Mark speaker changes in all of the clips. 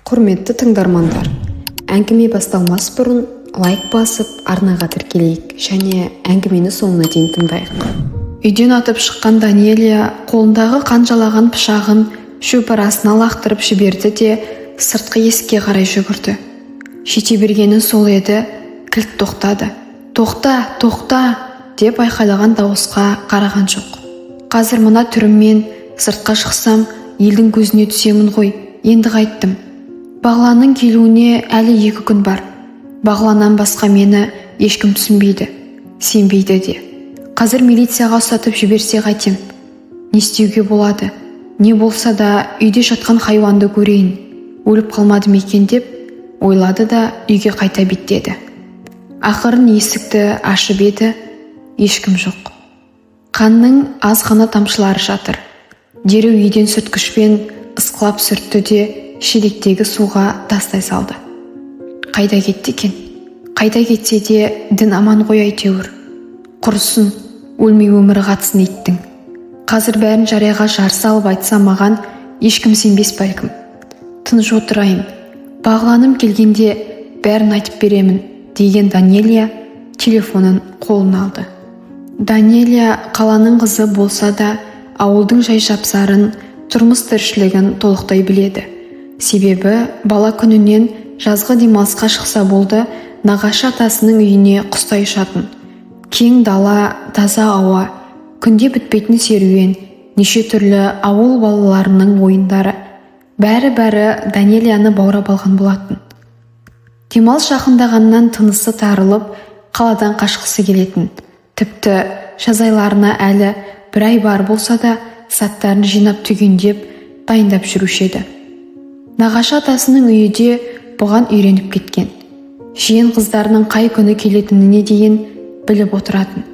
Speaker 1: Құрметті тыңдармандар, әңгіме басталмас бұрын лайк басып, арнаға тіркелейік және әңгімені соңына дейін тыңдайық. Үйден атып шыққан Данелия қолындағы қан жалаған пышағын шөп арасына лақтырып жіберді де, сыртқы есікке қарай жүгірді. Жете бергені сол еді, кілт тоқтады. «Тоқта, тоқта!» деп айқайлаған дауысқа қараған жоқ. «Қазір мына түріммен сыртқа шықсам, елдің көзіне түсемін ғой. Енді қайттым? Бағланның келуіне әлі 2 күн бар. Бағланнан басқа мені ешкім түсінбейді, сенбейді де. Қазір милицияға ұстатып жіберсе, қайтем? Не істеуге болады? Не болса да үйде жатқан хайуанды көрейін, өліп қалмады ма екен», – деп ойлады да, үйге қайта беттеді. Ақырын есікті ашып еді, ешкім жоқ. Қанның аз ғана тамшылары жатыр. Дереу үйден сүрткішпен ысқылап сүртті де, шелектегі суға тастай салды. Қайда кетті екен? Қайда кетсе де, дін аман ғой әйтеуір. Құрысын, өлмей өмірі қатсын иттің. Қазір бәрін жарияға жар салып айтсам, маған ешкім сенбес бәлкім. Тыныш отырайын, Бағланым келгенде бәрін айтып беремін деген Данелия телефонын қолына алды. Данелия қаланың қызы болса да, ауылдың жай-жапсарын, тұрмыс тіршілігін толықтай біледі. Себебі бала күнінен жазғы демалысқа шықса болды, нағашы атасының үйіне құстай ұшатын. Кең дала, таза ауа, күнде бітпейтін серуен, неше түрлі ауыл балаларының ойындары – бәрі-бәрі Данелияны баурап алған болатын. Демалыс жақындағаннан тынысы тарылып, қаладан қашқысы келетін. Тіпті жаз айларына әлі бір ай бар болса да, заттарын жинап, түгендеп, дайындап жүруші еді. Нағашы атасының үйі де бұған үйреніп кеткен. Жиен қыздарының қай күні келетініне дейін біліп отыратын.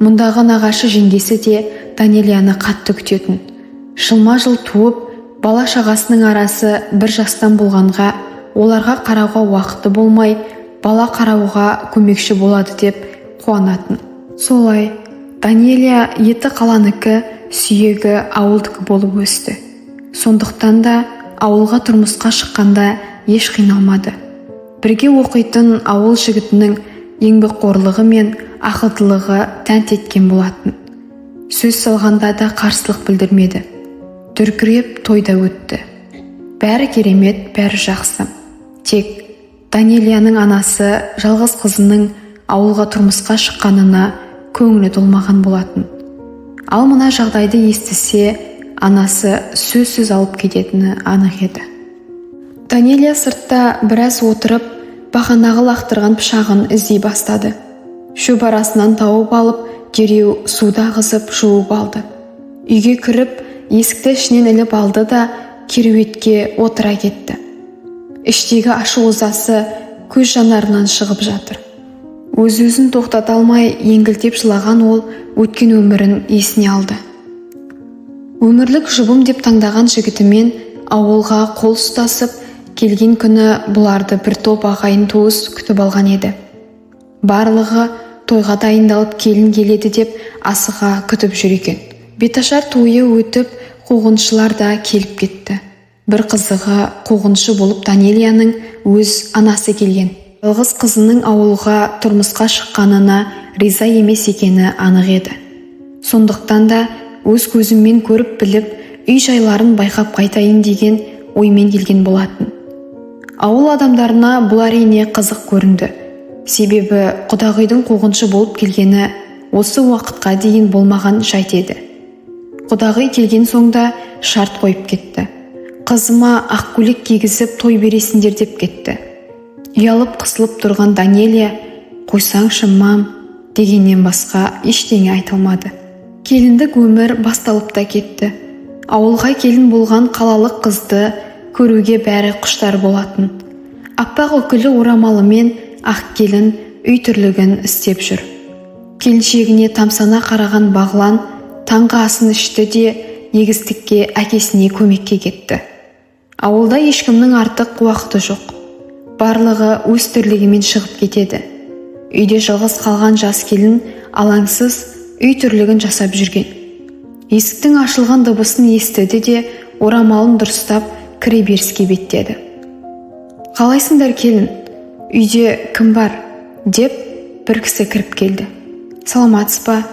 Speaker 1: Мұндағы нағашы жеңгесі де Данелияны қатты күтетін. Жылма-жыл туып, бала шағасының арасы бір жастан болғанға, оларға қарауға уақыты болмай, бала қарауға көмекші болады деп қуанатын. Солай Данелия еті қаланікі, сүйегі ауылдікі болып өсті. Сондықтан да ауылға тұрмысқа шыққанда еш қиналмады. Бірге оқитын ауыл жігітінің еңбекқорлығы мен ақылдылығы тәнті еткен болатын. Сөз салғанда да қарсылық білдірмеді. Дүркіреп тойда өтті. Бәрі керемет, бәрі жақсы. Тек Данелияның анасы жалғыз қызының ауылға тұрмысқа шыққанына көңілі толмаған болатын. Ал мына жағдайды естісе, анасы сөзсіз алып кететіні анық еді. Данелия сыртта біраз отырып, бағанағы лақтырған пышағын іздей бастады. Шөп арасынан тауып алып, дереу суды ағызып жуып алды. Үйге кіріп, есікті ішінен іліп алды да, кереуетке отыра кетті. Іштегі ашу ызасы көз жанарынан шығып жатыр. Өз-өзін тоқтата алмай еңкілдеп жылаған ол өткен өмірін есіне алды. Өмірлік жұбым деп таңдаған жігітімен ауылға қол ұстасып келген күні бұларды бір топ ағайын туыс күтіп алған еді. Барлығы тойға дайындалып, келін келеді деп асыға күтіп жүр екен. Беташар тойы өтіп, қуғыншылар да келіп кетті. Бір қызығы, қуғыншы болып Данелияның өз анасы келген. Жалғыз қызының ауылға тұрмысқа шыққанына риза емес екені анық еді. Сондықтан да өз көзіммен көріп біліп, үй жайларын байқап қайтайын деген оймен келген болатын. Ауыл адамдарына бұл, әрине, қызық көрінді. Себебі құдағидың қуғыншы болып келгені осы уақытқа дейін болмаған жайт еді. Құдағи келген соң да шарт қойып кетті. «Қызыма ақ көйлек кигізіп, той бересіңдер», – деп кетті. Ұялып қысылып тұрған Данелия «Қойсаңшы, мам» дегеннен басқа ештеңе айта алмады. Келіндік өмір басталып та кетті. Ауылға келін болған қалалық қызды көруге бәрі құштар болатын. Аппақ үкілі орамалымен ақ келін үй тірлігін істеп жүр. Келіншегіне тамсана қараған Бағлан таңғы асын ішті де, егістікке әкесіне көмекке кетті. Ауылда ешкімнің артық уақыты жоқ. Барлығы өз тірлігімен шығып кетеді. Үйде жалғыз қалған жас келін алаңсыз үй тірлігін жасап жүрген. Есіктің ашылған дыбысын естіді де, орамалын дұрыстап, кіре беріске беттеді. Қалайсыңдар, келін? Үйде кім бар?» деп бір кісі кіріп келді. «Саламатсыз ба?»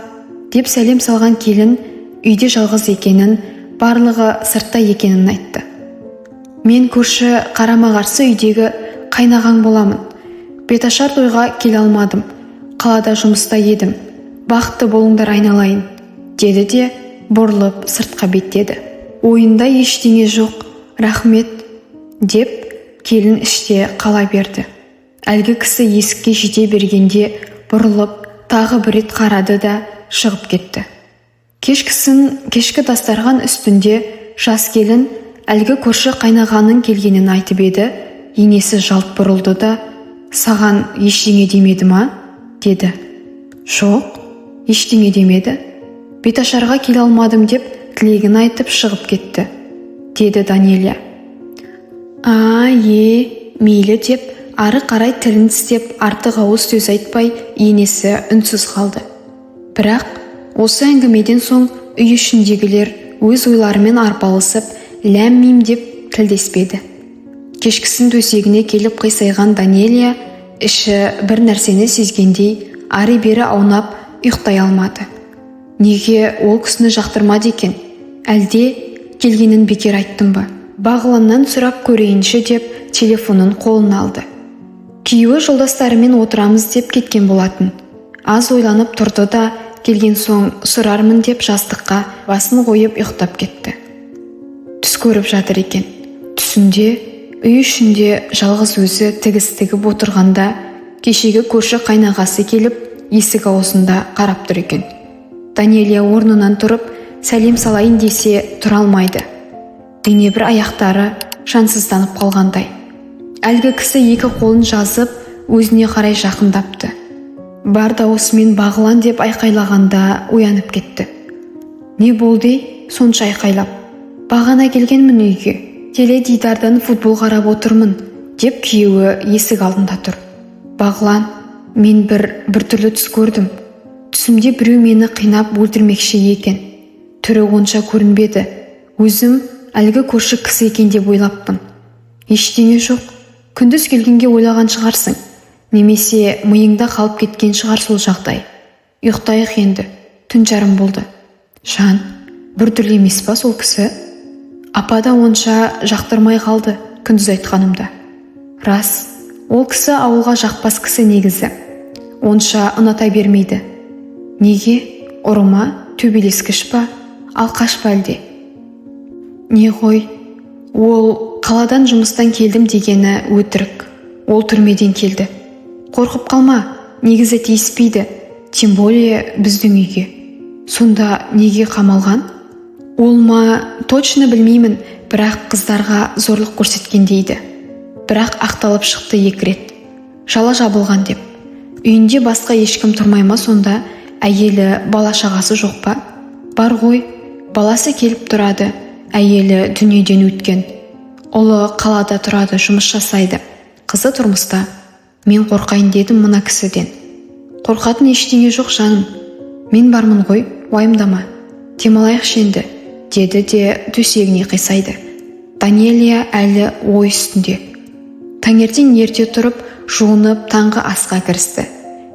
Speaker 1: деп сәлем салған келін үйде жалғыз екенін, барлығы сыртта екенін айтты. «Мен көрші қарама-қарсы үйдегі қайнағаң боламын. Беташар тойға келе алмадым, қалада жұмыста едім. Бақытты болыңдар, айналайын», – деді де, бұрылып сыртқа беттеді. Ойында ештеңе жоқ, «Рахмет» деп келін іште қала берді. Әлгі кісі есікке жете бергенде бұрылып тағы бір рет қарады да, шығып кетті. Кешкісін, кешкі дастархан үстінде жас келін әлгі көрші қайнағаның келгенін айтып еді, енесі жалт бұрылды да: «Саған ештеңе демеді ма?» – деді. «Жоқ, ештеңе демеді. Беташарға келе алмадым деп тілегін айтып шығып кетті», – деді Данелия. «А, е, мейлі», – деп ары қарай тілін тістеп, артық ауыз сөз айтпай, енесі үнсіз қалды. Бірақ осы әңгімеден соң үй ішіндегілер өз ойларымен арпалысып, ләм-мим деп тілдеспеді. Кешкісін төсегіне келіп қисайған Данелия іші бір нәрсені сезгендей ары-бері аунап, ұйықтай алмады. Неге ол кісіні жақтырмады екен? Әлде келгенін бекер айттым ба? Бағланнан сұрап көрейінші деп телефонын қолына алды. Күйеуі жолдастарымен отырамыз деп кеткен болатын. Аз ойланып тұрды да, келген соң сұрармын деп, жастыққа басын қойып ұйықтап кетті. Түс көріп жатыр екен. Түсінде үй ішінде жалғыз өзі тігіс тігіп отырғанда, кешегі көрші қайнағасы келіп, есік аузында қарап тұр екен. Данелия орнынан тұрып сәлем салайын десе, тұра алмайды. Бейне бір аяқтары жансызданып қалғандай. Әлгі кісі екі қолын жазып, өзіне қарай жақындапты. Бар дауысымен «Бағлан!» деп айқайлағанда оянып кетті. «Не болды ей, сонша айқайлап?» «Бағана келгенмін үйге. Теледидардан футбол қарап отырмын», – деп күйеуі есік алдында тұр. «Бағлан, мен бір біртүрлі түс көрдім. Түсімде біреу мені қинап өлтірмекші екен. Түрі онша көрінбеді. Өзім әлгі көрші кісі екен деп ойлаппын». «Ештеңе жоқ, күндіз келгенге ойлаған шығарсың немесе миыңда қалып кеткен шығар сол жағдай. Ұйықтайық енді, түн жарым болды». «Жан, біртүрлі емес па сол кісі? Апа да онша жақтырмай қалды күндіз айтқанымда». «Рас, ол кісі ауылға жақпас кісі негізі, онша ұната бермейді». «Неге? Ұры ма, төбелескіш па, алқаш па әлде?» «Не ғой, ол қаладан жұмыстан келдім дегені өтірік, ол түрмеден келді. Қорқып қалма, негізі тиіспейді, тем более біздің үйге». «Сонда неге қамалған?» «Ол ма, точно білмеймін, бірақ қыздарға зорлық көрсеткен дейді. Бірақ ақталып шықты екі рет, жала жабылған деп». «Үйінде басқа ешкім тұрмай ма сонда? Әйелі, бала шағасы жоқ па?» «Бар ғой, баласы келіп тұрады. Әйелі дүниеден өткен. Ұлы қалада тұрады, жұмыс жасайды, қызы тұрмыста». «Мен қорқайын дедім мына кісіден». «Қорқатын ештеңе жоқ, жаным, мен бармын ғой, уайымдама. Демалайықшы енді», – деді де, төсегіне қисайды. Данелия әлі ой үстінде. Таңертең ерте тұрып, жуынып, таңғы асқа кірісті.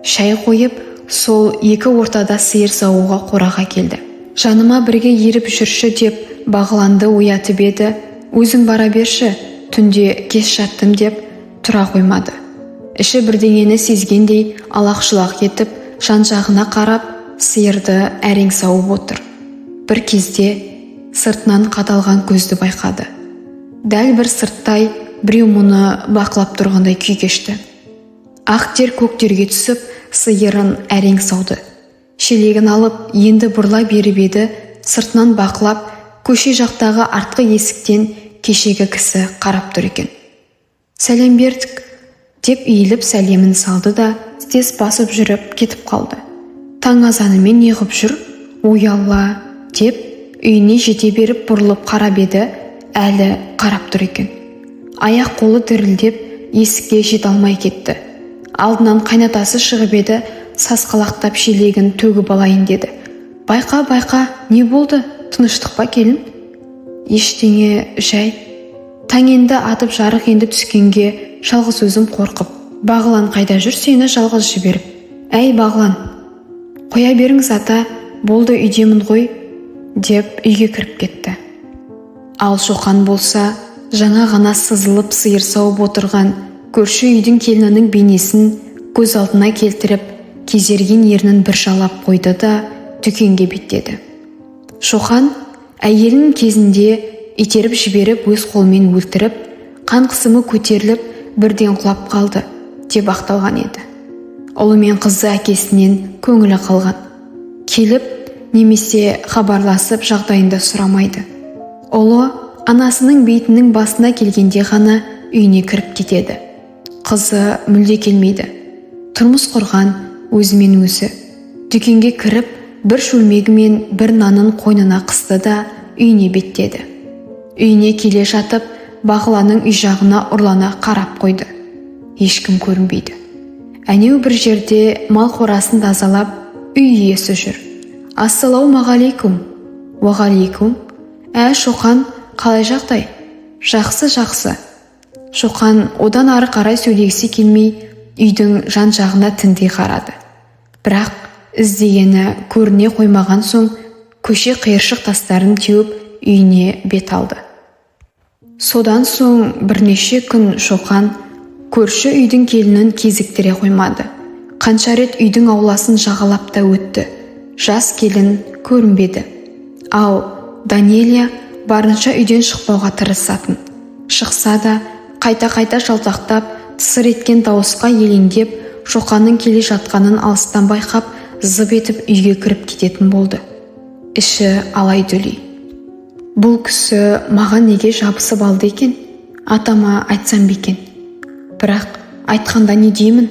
Speaker 1: Шай қойып, сол екі ортада сиыр саууға қораға келді. «Жаныма бірге еріп жүрші», – деп Бағланды оятып еді, «Өзің бара берші, түнде кеш жаттым», – деп тұра қоймады. Іші бірдеңені сезгендей алақ-жұлақ етіп, жан-жағына қарап, сиырды әрең сауып отыр. Бір кезде сыртынан қадалған көзді байқады. Дәл бір сырттай біреу мұны бақылап тұрғандай күй кешті. Ақ тер көк терге түсіп, сиырын әрең сауды. Шелегін алып, енді бұрыла беріп еді, сыртынан бақылап, көше жақтағы артқы есіктен кешегі кісі қарап тұр екен. «Сәлем бердік», – деп иіліп сәлемін салды да, тез басып жүріп кетіп қалды. Таң азанымен неғып жүр, ой алла, деп үйіне жете беріп бұрылып қарап еді, әлі қарап тұр екен. Аяқ қолы дірілдеп, есікке жете алмай кетті. Алдынан қайнатасы шығып еді, сасқалақтап шелегін төгіп алайын деді. «Байқа, байқа, не болды, тыныштық па, келін?» «Ештеңе, жай». Таң енді атып, жарық енді түскенге жалғыз өзім қорқып. Бағлан қайда жүр сені жалғыз жіберіп? Әй, Бағлан! Қоя беріңіз, ата, болды, үйдемін ғой, деп үйге кіріп кетті. Ал Шоқан болса, жаңа ғана сызылып сиыр сауып отырған көрші үйдің келінінің бейнесін көз алдына келтіріп, кезерген ернін бір жалап қойды да, дүкенге беттеді. Шоқан әйелін кезінде итеріп жіберіп, өз қолымен өлтіріп, қан қысымы көтеріліп, бірден құлап қалды деп ақталған еді. Ұлы мен қызы әкесінен көңілі қалған. Келіп немесе хабарласып, жағдайында сұрамайды. Ұлы анасының бейітінің басына келгенде ғана үйіне кіріп кетеді. Қызы мүлде келмейді. Тұрмыс құрған, өзімен өзі. Дүкенге кіріп, бір шөлмегі мен бір нанын қойнына қысты да, үйіне беттеді. Үйіне келе жатып, Бағланның үй жағына ұрлана қарап қойды. Ешкім көрінбейді. Әнеу бір жерде мал қорасын тазалап, үй иесі жүр. Ассалаумағалейкум! Уағалейкум! Ә, Шоқан, қалай жағдай? Жақсы, жақсы. Шоқан одан ары қарай сөйлегісі келмей, үйдің жан жағына тінти қарады. Бірақ іздегені көріне қоймаған соң, көше қиыршық тастарын теуіп, үйіне бет алды. Содан соң бірнеше күн Шоқан көрші үйдің келінін кезіктіре қоймады. Қанша рет үйдің ауласын жағалап та өтті, жас келін көрінбеді. Ал Данелия барынша үйден шықпауға тырысатын. Шықса да, қайта-қайта жалтақтап, тысыр еткен дауысқа елеңдеп, Шоқанның келе жатқанын алыстан байқап, зып етіп үйге кіріп кететін болды. Іші алай-дүлей. Бұл кісі маған неге жабысып алды екен? Атама айтсам ба екен? Бірақ айтқанда не деймін?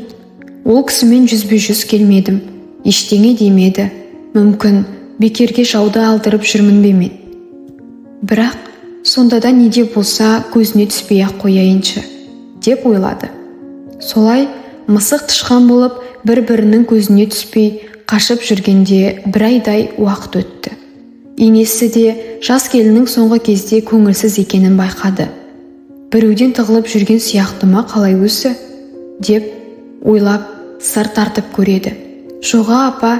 Speaker 1: Ол кісімен жүзбе-жүз келмедім, ештеңе демеді. Мүмкін, бекерге жауды алдырып жүрмін бе мен? Бірақ сонда да не де болса көзіне түспей-ақ қояйыншы, деп ойлады. Солай мысық тышқан болып, бір-бірінің көзіне түспей қашып жүргенде бір айдай уақыт өтті. Енесі де жас келіннің соңғы кезде көңілсіз екенін байқады. Біреуден тығылып жүрген сияқты ма, қалай өзі, деп ойлап, сыр тартып көреді. Жоға, апа,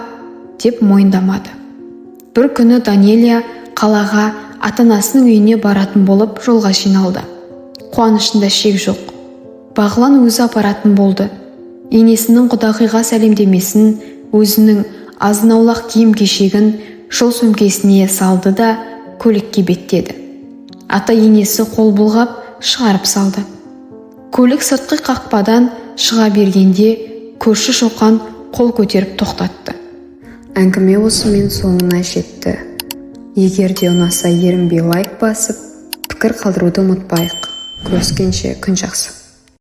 Speaker 1: деп мойындамады. Бір күні Данелия қалаға, ата-анасының үйіне баратын болып жолға жиналды. Қуанышында шек жоқ. Бағлан өзі апаратын болды. Енесінің құдағиға сәлемдемесін, өзінің азын-аулақ киім-кешегін жол сөмкесіне салды да, көлікке беттеді. Ата-енесі қол бұлғап, шығарып салды. Көлік сыртқы қақпадан шыға бергенде көрші Шоқан қол көтеріп тоқтатты. Әңгіме осымен соңына жетті. Егер де ұнаса, ерінбей лайк басып, пікір қалдыруды ұмытпайық. Көріскенше, күн жақсы.